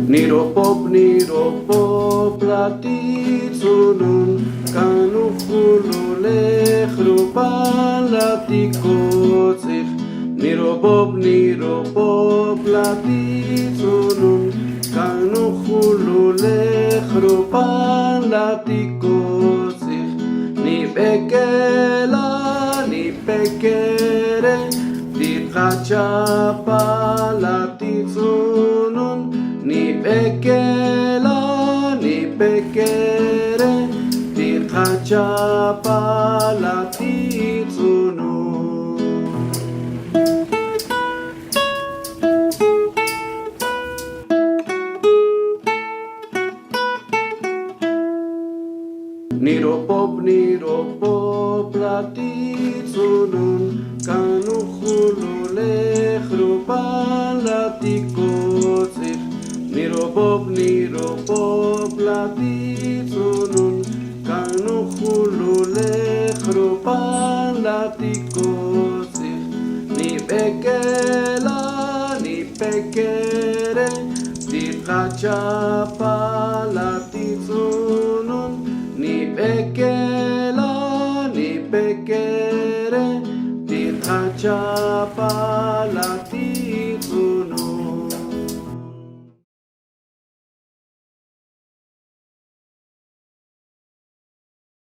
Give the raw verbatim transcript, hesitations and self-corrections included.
Niropop, niropop la titsünun, kanuxulu le xrupan la tikotsix. Niropop, niropop la titsünun, kanuxulu le xrupan la tikotsix. Nipekela, nipekere, tiqachapa la titsünun, nipekela, nipekere, tiqachapa la titsünun. Niropop, niropop la titsünun, kanuxulu le xrupan la tikotsix. Niropop, niropop la titsünun, kanuxulu le xrupan la tikotsix. Nipekela, nipekere, tiqachapa la titsünun, nipekela, nipekere, tiqachapa